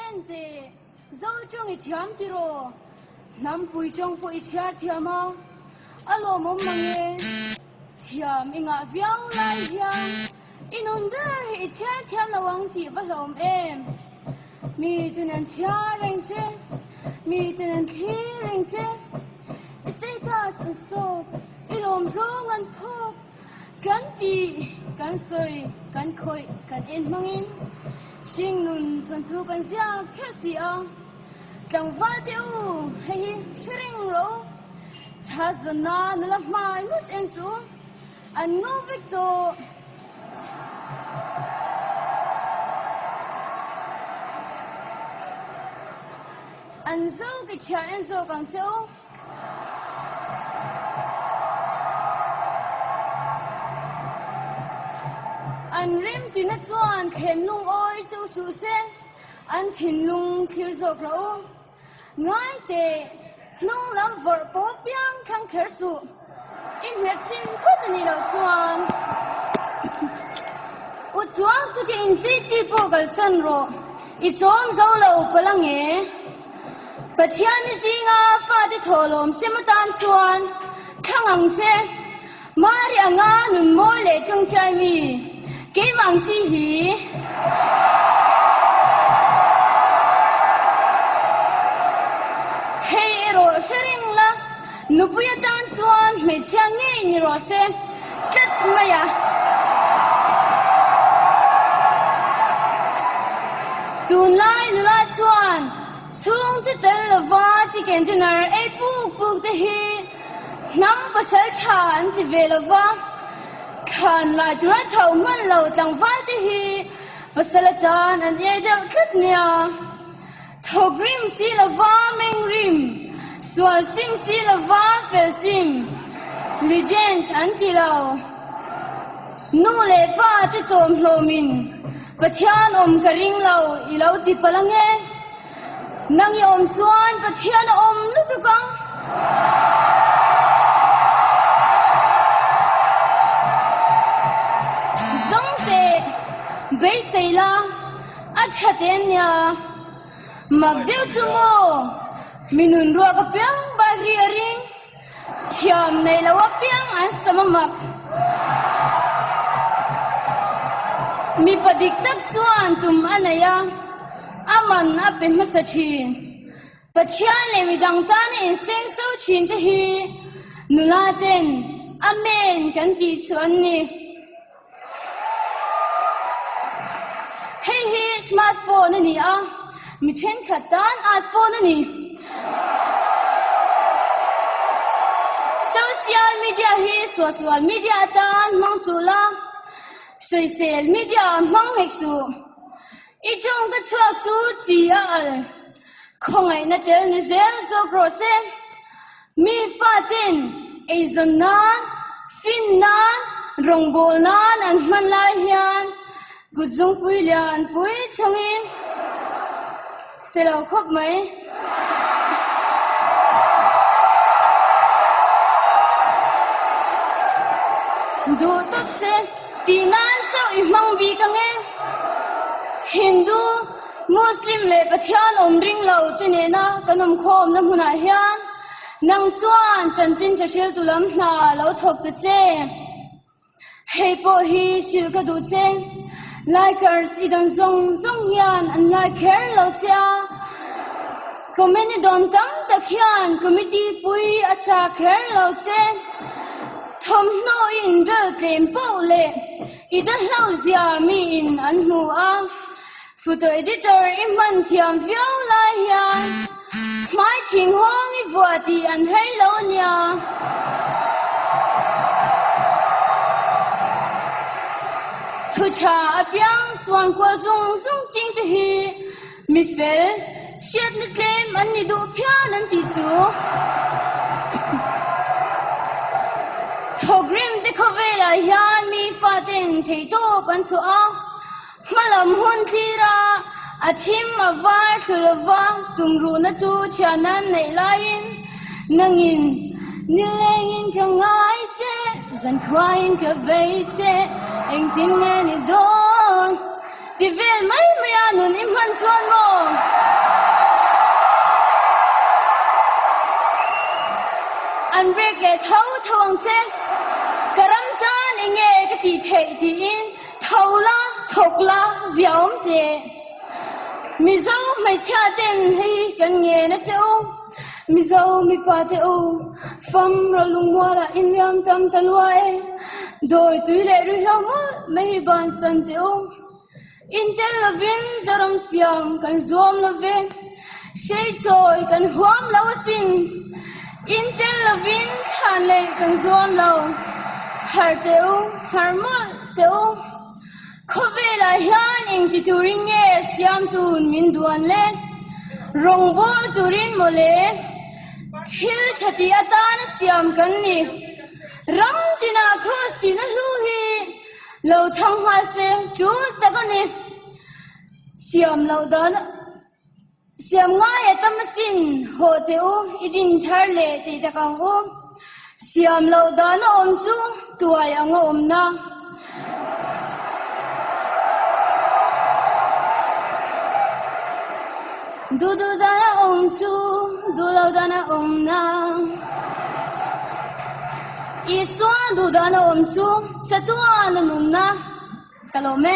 Enteh, Zo tawng i thiam tiraw? Hnampui tawng pawh i chhiar thiam a, a lawmawm mang e. Thiam i ngah viau lai hian i nun ber hi i chhiar thiam lo ang tih va hlawm em? Mi ten an chhiar reng che, mi ten an thlir reng che. I status an stalk, i lawm zawng an phawk. Kan tih, kan sawi, kan khawih, kan en hmangin hringnun thawnthu kan ziak ṭheuh si a. Tlangval te u, hei hi hre reng rawh u. Tha zawnna nula hmai ngawt en suh u, an ngo vek tawh. An zo ke chhiar en zawk ang che u. An rim tina chuan thlem lungawi chu suh se, an thinlung thlir zawk rawh u. Ngai teh, hnung lam vawrh pawh piang thlang kher suh. I hmet chin phut a nih loh chuan u chuang taka in chi chi pawh kalsan rawh, i chawm zo lo palh ange. Pathian i zinga fate thawhlawm sem atan chuan thlang ang che. Mari anga nun mawi leh tawngtai mi keimah ang chi hi. Hei erawh hre reng la, nupui atan chuan hmeichhia ngei ni rawh se tlat mai a. Tunlai nula chuan chhungte tel lova chicken dinner ei puk puk te hi Hnam pasal tha an ti ve lo va, thlan lai tura tho hman lo tlangval te hi pasal atan an iai deuh tlat nia. Thawk rim si lo va meng rim, sual sim si lo va fel sim, legend an ti lo. Nu leh pa te chawm hlawmin Pathian awm ka ring lo i lo ti palh ange. Nang i awm chuan Pathian a awm lutuk ang. Zawng teh, beisei la, a tha te ania. Mak deuh chu maw? Mi nun ruak apiang bike ri a ring, thiam nei lo apiang an sam a mak. Mipa dik tak chuan tum a nei a. A man a pe hmasa thin. Pathian leh midang tana inseng so thin te hi nula ten Amen kan tih chu an ni. Hei hi smart phone a ni a, mi thenkhat tan art phone a ni. Social media hi suahsual media atan hmang suh la, sawisel media hmang hek suh. I tawng ka chhuak chu chi a al. Khawngaihna tel ni zel zawk rawh se. Mi faten eizawn nan, fin nan, rawngbâwl nan an hman lai hian kut zungpui lian pui chungin se lo khawp mai. Duh tawp che. Tih nan chauh i hmang bik ang e. Hindu, Muslim leh Pathian awm ring lo te nena kan awm khawmna hmunah hian nang chuan chanchin tha hriltu lam hna lo thawk ta che. Hei pawh hi hrilh ka duh che. Likers i dan zawng zawng hian an like kher lo che a. Comment i dawn tam tak hian committee pui a chak kher lo che. Thawmhnaw i inbel tlem poh leh i dahlo zia miin an hmu a, photo editor i hman thiam viau lai hian hmai thing hawng i vuah tih an hei lo a nia. Thu tha apiang suan kual zung zung ching te hi Mi fel, hriatna tlem an ni duh phian an tih chu. Thawkrim te khawvelah hian mi faten theihtawp an chhuah a, hmalam hun thlir a, a thim a var thlu lova tumruhna chu thian an neih laiin nangin nilengin ka ngai che, zankhuain ka vei che, engtin nge ni dawn? Ti vel mai mai a nun i hman chuan maw? an break leh tho tho ang che. Ka ram tan enge ka tih theih tiin tho la, thawk la, ziaawm teh. Mizo hmeichhia ten hei hi kan ngen a che u. Mizo mipa te u, fam ro lungmualah in liam tam ta lua e. Dawi tui leh ruihhlo mawlh mai hi bansan teh u. In tel lovin Zoram siam kan zuam lo ve, Hreichawi kan huam lo asin. In tel lovin thlan leh kan zuam lo, Har teh u, har mawlh teh u. Khawvelah hian engti turin nge siamtun min duan le? Rawngbawl turin mawle, thil tha tih atana siam kan ni. Ram tinah Kraws tihna hlu hi Lo thang nghal se tul tak a ni. Siam loh dan siam ngai a tam asin haw teh u i din thar leh tih tak ang u. Siam loh dan a awm chu tuai ang a awmna. Duh duh dan a awm chu duh lo dan a awmna. Isua duh dan a awm chu chatuan a nunna ka lawm e.